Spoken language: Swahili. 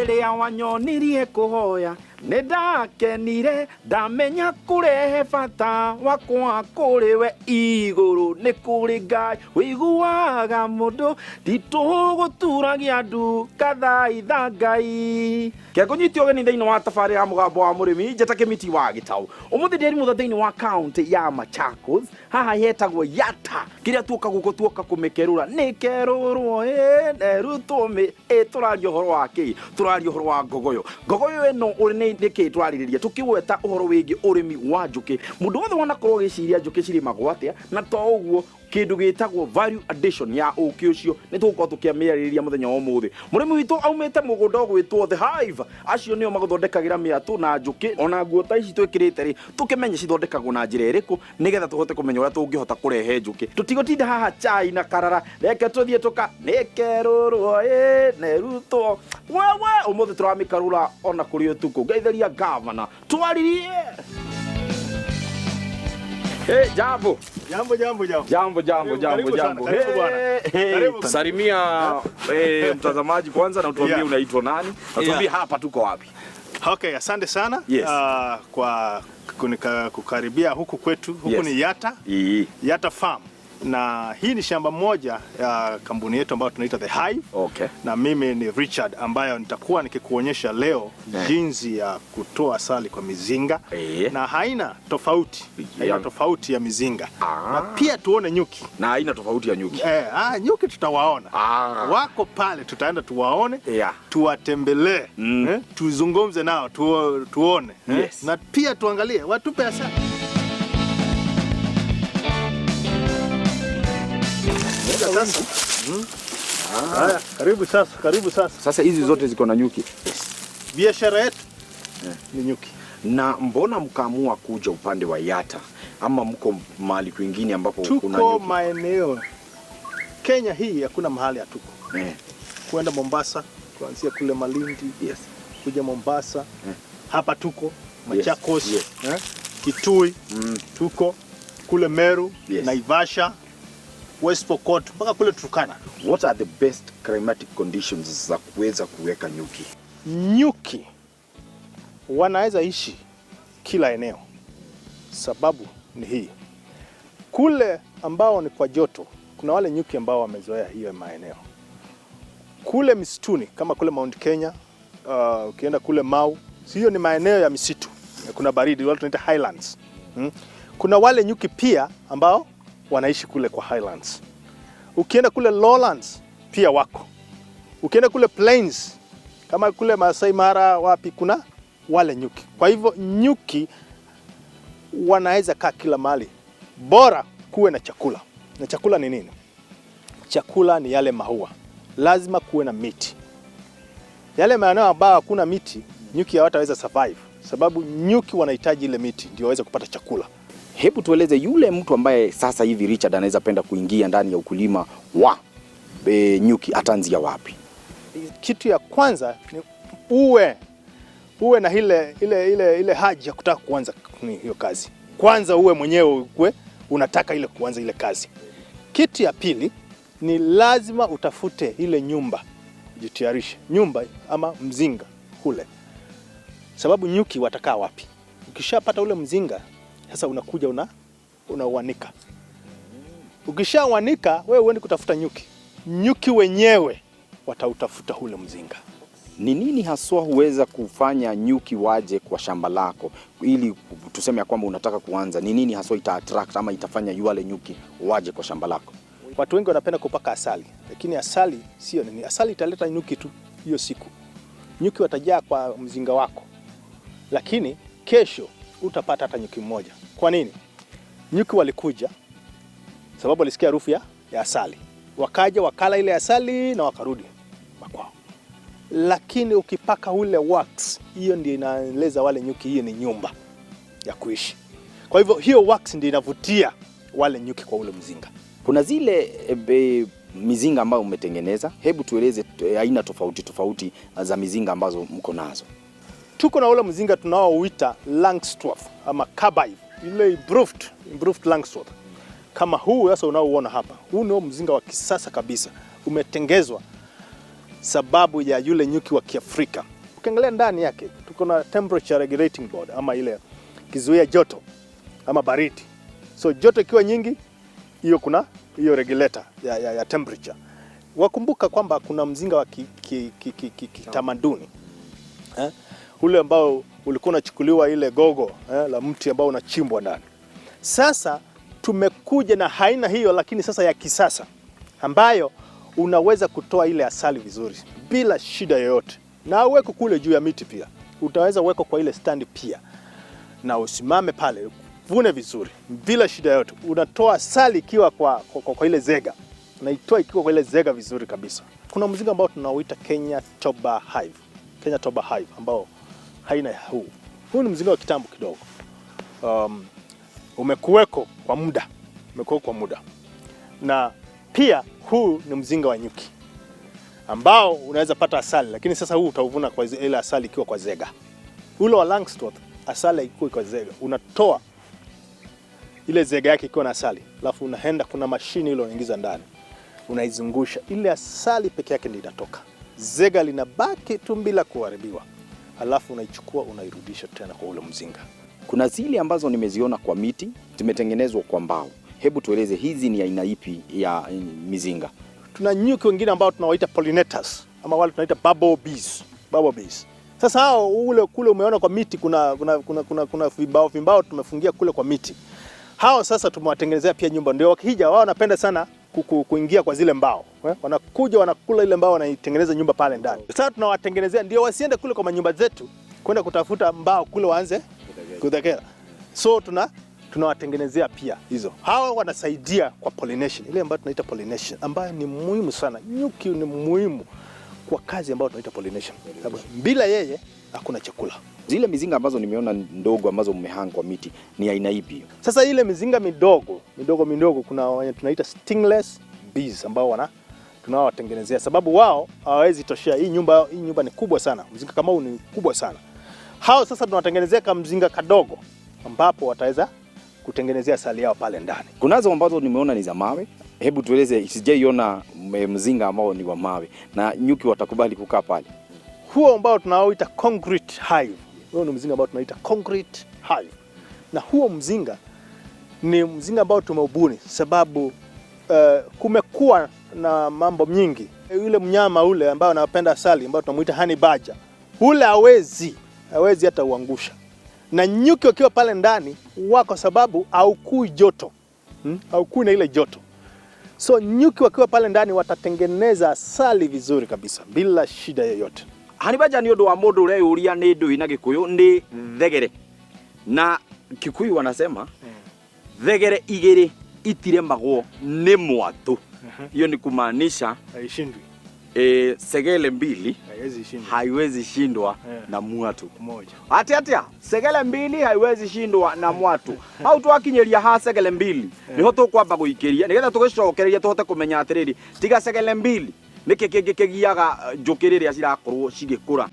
Rĩrĩa wanyonirie kũhoya nĩ ndakenire, ndamenya kũrehe bata wakwa kũrĩ we. Igũrũ nĩ kũrĩ Ngai wĩiguaga mũndũ, titũgũturagia ndu kathaitha Ngai. Kekũnyitio ũgeni thĩinĩ wa tabarĩra ya Mũgambo wa Mũrĩmi, njata Kĩmiti wa Gĩtaũ. Ũmũthĩ ndĩrĩ mũtha thĩinĩ wa kaũntĩ ya Machakos, haha hetagwo Yatta. Kĩrĩa tuoka gũkũ tuoka kũmĩkerũra nĩ kerũrwo ĩ nerutwo mĩ ĩ. Tũraria ũhoro wa kĩ? Tũraria ũhoro wa ngogoyo. Ngogoyo ĩno nĩ nĩkĩ twarĩrĩria tũkĩgweta ũhoro wĩgiĩ ũrĩmi wa njũkĩ. Mũndũ wothe wanakorwo agĩciria njũkĩ cirĩmagwo atĩa, na to ũguo kĩndũ gĩtagwo value addition ya ũkĩ ũcio nĩ tũgũkorwo tũkĩamĩarĩrĩria mũthenya wa ũmũthĩ. Mũrĩmi witũ aumĩte mũgũnda ũgwĩtwo The Hive, acio nĩo magũthondekagĩra mĩatũ na njũkĩ ona nguo ta ici twĩkĩrĩte rĩ, tũkĩmenye cithondekagwo na njĩra ĩrĩkũ nĩgetha tũhote kũmenya ũrĩa tũngĩhota kũrehe njũkĩ. Tũtigũtinda haha chai na karara, reke tũthiĩ tũka nĩkerũrwo ĩ nerutwo wewe. Ũmũthĩ tũramĩkarũra ona kũrĩ ũtukũ. Ngeithĩria gavana twaririe. Hey, jambo. Jambo, jambo, jambo. Jambo, jambo. Karibu, Jambo. karibu sana, Jambo. karibu bwana. Hey, Karibu. Salimia mtazamaji kwanza na utuambie unaitwa nani na tuambie hapa tuko wapi. Okay, asante sana kwa kukaribia huku kwetu. Huku ni Yatta, Yatta Farm. Na hii ni shamba moja ya kampuni yetu ambayo tunaita The Hive. Na mimi ni Richard ambayo nitakuwa nikikuonyesha leo jinsi ya kutoa asali kwa mizinga na haina tofauti, haina tofauti ya mizinga. Na pia tuone nyuki. Na aina tofauti ya nyuki. Nyuki tutawaona. Wako pale, tutaenda tuwaone, tuwatembelee, tuzungumze nao, tuone, na pia tuangalie watupe asali. Sasa. Haya, karibu sasa, karibu sasa. Sasa hizi zote ziko na nyuki. Biashara yetu ni nyuki. Na mbona mkaamua kuja upande wa Yatta ama mko mahali kwingine ambapo kuna Tuko nyuki? Maeneo Kenya hii hakuna mahali hatuko. Kwenda Mombasa, kuanzia kule Malindi, kuja Mombasa, hapa tuko Machakos, Kitui, tuko kule Meru, Naivasha, West Pokot mpaka kule Turkana. What are the best climatic conditions za kuweza kuweka nyuki? Nyuki wanaweza ishi kila eneo. Sababu ni hii: kule ambao ni kwa joto, kuna wale nyuki ambao wamezoea hiyo maeneo. Kule misituni kama kule Mount Kenya, ukienda kule Mau, hiyo ni maeneo ya misitu, kuna baridi, wale tunaita highlands. Kuna wale nyuki pia ambao wanaishi kule kwa highlands. Ukienda kule lowlands pia wako. Ukienda kule plains kama kule Masai Mara wapi, kuna wale nyuki. Kwa hivyo nyuki wanaweza kaa kila mahali, bora kuwe na chakula. Na chakula ni nini? Chakula ni yale maua, lazima kuwe na miti. Yale maeneo ambayo hakuna miti, nyuki hawataweza survive, sababu nyuki wanahitaji ile miti ndio waweze kupata chakula. Hebu tueleze yule mtu ambaye sasa hivi Richard anaweza penda kuingia ndani ya ukulima wa nyuki ataanzia wapi? Kitu ya kwanza ni uwe na ile haja ya kutaka kuanza hiyo kazi. Kwanza uwe mwenyewe uwe unataka ile kuanza ile kazi. Kitu ya pili ni lazima utafute ile nyumba, jitayarishe nyumba ama mzinga kule, sababu nyuki watakaa wapi? Ukishapata ule mzinga sasa unakuja unauanika. Ukishauanika wewe uende kutafuta nyuki, nyuki wenyewe watautafuta ule mzinga. Ni nini haswa huweza kufanya nyuki waje kwa shamba lako, ili tuseme ya kwamba unataka kuanza, ni nini haswa ita attract ama itafanya wale nyuki waje kwa shamba lako? Watu wengi wanapenda kupaka asali, lakini asali sio nini. Asali italeta nyuki tu hiyo siku, nyuki watajaa kwa mzinga wako, lakini kesho utapata hata nyuki mmoja. Kwa nini? Nyuki walikuja sababu walisikia harufu ya asali, wakaja wakala ile asali na wakarudi makwao. Lakini ukipaka ule wax, hiyo ndio inaeleza wale nyuki, hiyo ni nyumba ya kuishi. Kwa hivyo hiyo wax ndio inavutia wale nyuki kwa ule mzinga. Kuna zile mizinga ambayo umetengeneza, hebu tueleze aina tofauti tofauti za mizinga ambazo mko nazo. Tuko na ule mzinga tunaouita Langstroth ama Carbide, ile improved Langstroth. Kama huu sasa unaouona hapa, huu ndio mzinga wa kisasa kabisa, umetengezwa sababu ya yule nyuki wa Kiafrika. Ukiangalia ndani yake tuko na temperature regulating board ama ile kizuia joto ama baridi. So joto ikiwa nyingi, hiyo kuna hiyo regulator ya temperature. Wakumbuka kwamba kuna mzinga wa kitamaduni eh? Ule ambao ulikuwa unachukuliwa ile gogo la mti ambao unachimbwa ndani. Sasa tumekuja na haina hiyo, lakini sasa ya kisasa ambayo unaweza kutoa ile asali vizuri bila shida yoyote, na uweko kule juu ya miti pia, utaweza uweko kwa ile standi pia, na usimame pale vune vizuri bila shida yoyote. Unatoa asali ikiwa kwa ile zega, unaitoa ikiwa kwa ile zega vizuri kabisa. Kuna mzinga ambao tunauita Kenya Toba Hive, Kenya Toba Hive ambao haina huu. Huu ni mzinga wa kitambo kidogo, umekuweko kwa muda, umekuweko kwa muda, na pia huu ni mzinga wa nyuki ambao unaweza pata asali, lakini sasa huu utauvuna kwa ile asali ikiwa kwa zega. Ule wa Langstroth asali haikui kwa zega, unatoa ile zega yake ikiwa na asali, alafu unaenda kuna mashini ile unaingiza ndani, unaizungusha ile asali peke yake ndio inatoka, zega linabaki tu bila kuharibiwa, alafu unaichukua unairudisha tena kwa ule mzinga. Kuna zile ambazo nimeziona kwa miti zimetengenezwa kwa mbao. Hebu tueleze hizi ni aina ipi ya mizinga? Tuna nyuki wengine ambao tunawaita pollinators ama wale tunaita bubble bees, bubble bees. Sasa hao ule kule umeona kwa miti kuna vibao tumefungia kule kwa miti. Hao sasa tumewatengenezea pia nyumba, ndio wakija wao wanapenda sana kuingia kwa zile mbao. Wanakuja wanakula ile mbao, wanaitengeneza nyumba pale ndani. Sasa tunawatengenezea ndio wasiende kule kwa manyumba zetu kwenda kutafuta mbao kule waanze kutekea. So tunawatengenezea pia hizo. Hawa wanasaidia kwa pollination, ile ambayo tunaita pollination ambayo ni muhimu sana. Nyuki ni muhimu kwa kazi ambayo tunaita pollination. Sababu bila yeye hakuna chakula. Zile mizinga ambazo nimeona ndogo ambazo mmehang kwa miti ni aina ipi? Sasa ile mizinga midogo midogo midogo, kuna wenye tunaita stingless bees ambao tunawatengenezea, sababu wao hawawezi toshea hii nyumba. Hii nyumba ni kubwa sana, mzinga kama huu ni kubwa sana. Hao sasa tunawatengenezea kamzinga kadogo ambapo wataweza kutengenezea asali yao pale ndani. Kunazo ambazo nimeona ni za mawe. Hebu tueleze, sijaiona mzinga ambao ni wa mawe na nyuki watakubali kukaa pale? Huo ambao tunaoita concrete hive, huo ni mzinga ambao tunaita concrete hive, na huo mzinga ni mzinga ambao tumeubuni sababu kumekuwa na mambo mingi. Yule mnyama ule ambao anapenda asali ambao tunamuita honey badger, ule hawezi hata uangusha, na nyuki wakiwa pale ndani wako sababu haukui joto, haukui na ile joto. So nyuki wakiwa pale ndani watatengeneza asali vizuri kabisa bila shida yoyote. Honey badger ni undu wa mundu ureyuria ni ndui na Gikuyu ni thegere, na Kikuyu wanasema thegere igiri itiremagwo ni mwatu. Hiyo ni kumaanisha haishindwi. Segele mbili haiwezi shindwa, haiwezi shindwa na mwatu moja. Ati atia segele mbili haiwezi shindwa na mwatu. Hau twakinyeria ha segele mbili niho tukwamba guikiria nigetha tugicokereria tuhote kumenya atiriri tiga segele mbili niki kingi kigiaga njuki riria cirakorwo cigikura.